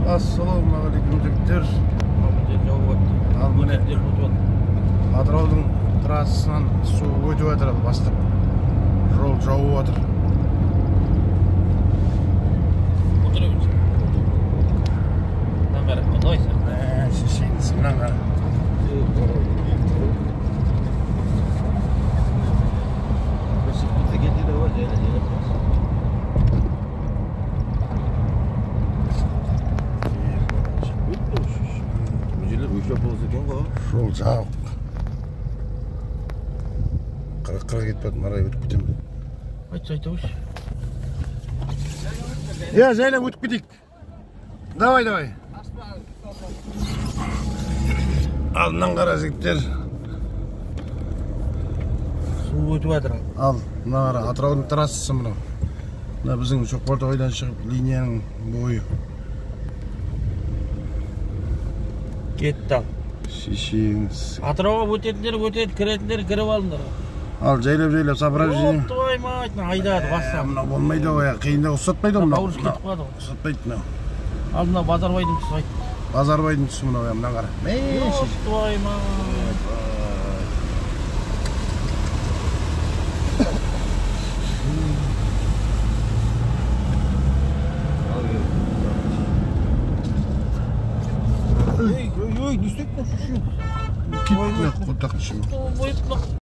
Ассалаумағалейкум, жігіттер. Ал міне Атыраудың трассасынан су өтіп жатыр, бастап жол жауып жатыр. Шешеңдісі мынаны қара. Кетеді ғой, жайлап жайлап. Бұл жерлер өшіп болса екен ғой. Жол жабық. Қырыққа кетіп марай өтіп кетемін. Айтса, айта қойшы. Иә, жайлап өтіп кетейік. Давай, давай. Ал мынаны қара, жігіттер. Су өтіп жатыр. Ал мына қара, Атыраудың трассасы мынау. Мына біздің Шоқпартоғайдан шығып, линияның бойы. Кетті, ал. Шешеңіз. Атырауға өтетіндер өтеді, кіретіндер кіріп алыңдар. Ал жайлап жайлап сопровождение. Ёб твою мать, айдады бастан. Мынау болмайды ғой, қиындау, ұстатпайды ғой мынау. Бауыры кетіп қалды ғой. Ұстатпайды мынау. Ал мынау Базарбайдың тұсы, айт. Базарбайдың тұсы мынау, мына қара. Ёб твою мать. Ей, ей, ей, не істейді мынау, шешең? Кетті, қотақ. Ой, мына.